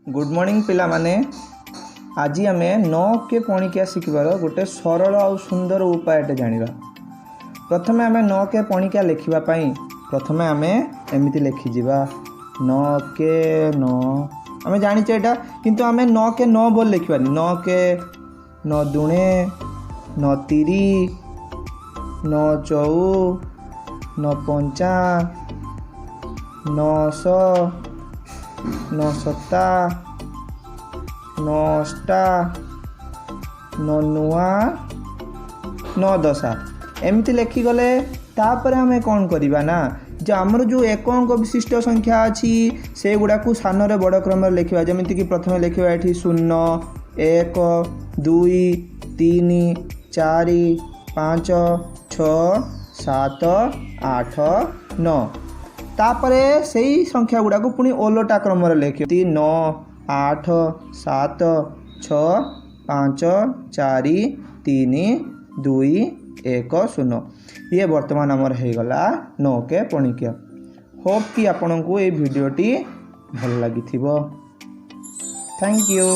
Good morning ପିଲାମାନେ। ଆଜି ଆମେ 9 କେ ପଣିକିଆ ଶିଖିବାର ଗୋଟେ ସରଳ ଆଉ ସୁନ୍ଦର ଉପାୟଟେ ଜାଣିବା। ପ୍ରଥମେ ଆମେ 9 କେ ପଣିକିଆ ଲେଖିବା ପାଇଁ ପ୍ରଥମେ ଆମେ ଏମିତି ଲେଖିଯିବା, 9 କେ 9। ଆମେ ଜାଣିଛେ ଏଇଟା, କିନ୍ତୁ ଆମେ 9 କେ 9 ବୋଲି ଲେଖିବାନି। 9 କେ 9 ଦୁଣେ, 9 ତିରି, 9 ଚଉ, 9 ପଞ୍ଚା, 9 ଶହ, 9 ସତା, 9 ଅଷ୍ଟା, 9 ନୂଆ, 9 ଦଶା, ଏମିତି ଲେଖିଗଲେ। ତାପରେ ଆମେ କ'ଣ କରିବା ନା, ଯେ ଆମର ଯେଉଁ ଏକ ଅଙ୍କ ବିଶିଷ୍ଟ ସଂଖ୍ୟା ଅଛି, ସେଗୁଡ଼ାକୁ ସାନରେ ବଡ଼ କ୍ରମରେ ଲେଖିବା। ଯେମିତିକି ପ୍ରଥମେ ଲେଖିବା ଏଠି 0, 1, 2, 3, 4, 5, 6, 7, 8, 9। ତାପରେ ସେଇ ସଂଖ୍ୟା ଗୁଡ଼ାକୁ ପୁଣି ଓଲଟା କ୍ରମରେ ଲେଖିବ, 9, 8, 7, 6, 5, 4, 3, 2, 1, 0। ଇଏ ବର୍ତ୍ତମାନ ଆମର ହେଇଗଲା 9 କେ ପଣିକିଆ। ହୋପ୍ କି ଆପଣଙ୍କୁ ଏଇ ଭିଡ଼ିଓଟି ଭଲ ଲାଗିଥିବ। Thank you.